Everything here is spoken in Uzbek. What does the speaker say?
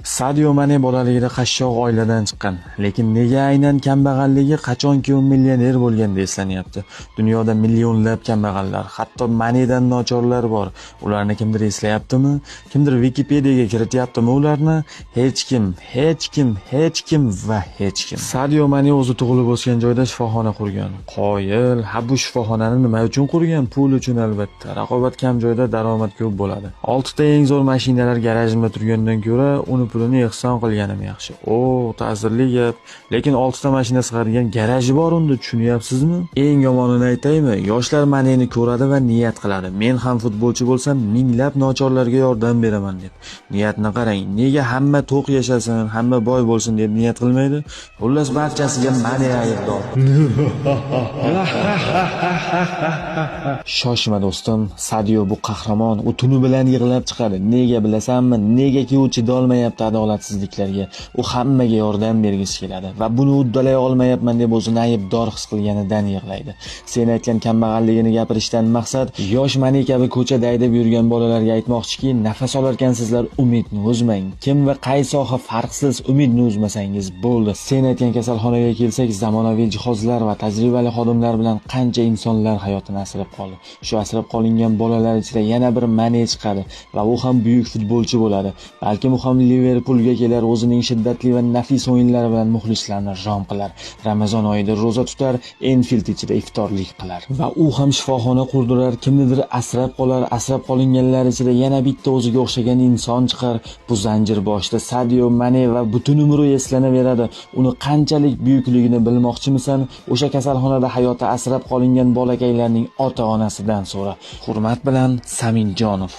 Sadio Mane bolaligida qashshoq oiladan chiqqan, lekin nega aynan kambag'alligi, qachonki u millioner bo'lganda eslanyapti? Dunyoda millionlab kambag'allar, hatto Manedan nochorlar bor. Ularni kimdir eslayaptimi? Kimdir Wikipediyaga kirityaptimi ularni? Hech kim, hech kim, hech kim va hech kim. Sadio Mane o'zi tug'ilib o'sgan joyda shifoxona qurgan. Qoyil, ha, bu shifoxonani nima uchun qurgan? Pul uchun, albatta. Raqobat kam joyda daromad ko'p bo'ladi. Oltita eng zo'r mashinalar garajimda turgandan ko'ra, uni pulini ehson qilganim yaxshi. O, ta'sirli gap. Lekin oltita mashina sig'adigan garaji bor unda, tushunyapsizmi? Eng yomonini aytaymi? Yoshlar Maneni ko'radi va niyat qiladi. Men ham futbolchi bo'lsam, minglab nochorlarga yordam beraman deb. Niyatni qarang, nega hamma to'q yashasin, hamma boy bo'lsin deb niyat qilmaydi? Xullas, barchasiga Mane aybdor. Shoshma, do'stim, Sadio bu qahramon, u tuni bilan yig'lab chiqadi. Nega bilasanmi? Negaki u chidolmayapti adolatsizliklarga. U hammaga yordam bergisi keladi va buni uddalay olmayapman deb o'zini aybdor his qilganidan yig'laydi. Sen aytgan kambag'alligini gapirishdan maqsad yosh Mane kabi ko'chada haydab yurgan bolalarga aytmoqchiki, nafas olarkansizlar, umidni uzmang. Kim va qay soha farqsiz, umidni uzmasangiz bo'ldi. Sen aytgan kasalxonaga kelsak, zamonaviy jihozlar va tajribali xodimlar bilan qancha insonlar hayotini asrab qoldi. Shu asrab qolingan bolalar ichida yana bir Mane chiqadi va u ham buyuk futbolchi bo'ladi. Balkim u ham Liverpulga kelar, o'zining shiddatli va nafis o'yinlari bilan muxlislarni rom qilar. Ramazon oyida ro'za tutar, Enfield ichida iftorlik qilar va u ham shifoxona qurdirar, kimnidir asrab qolar, asrab qolinganlar ichida yana bitta o'ziga o'xshagan inson chiqar. Bu zanjir boshida Sadio Mane va butun umri eslanaveradi. Uni qanchalik buyukligini bilmoqchimisan? O'sha kasalxonada hayoti asrab qolingan bolakaylarning ota-onasidan so'ra. Hurmat bilan, Saminjonov.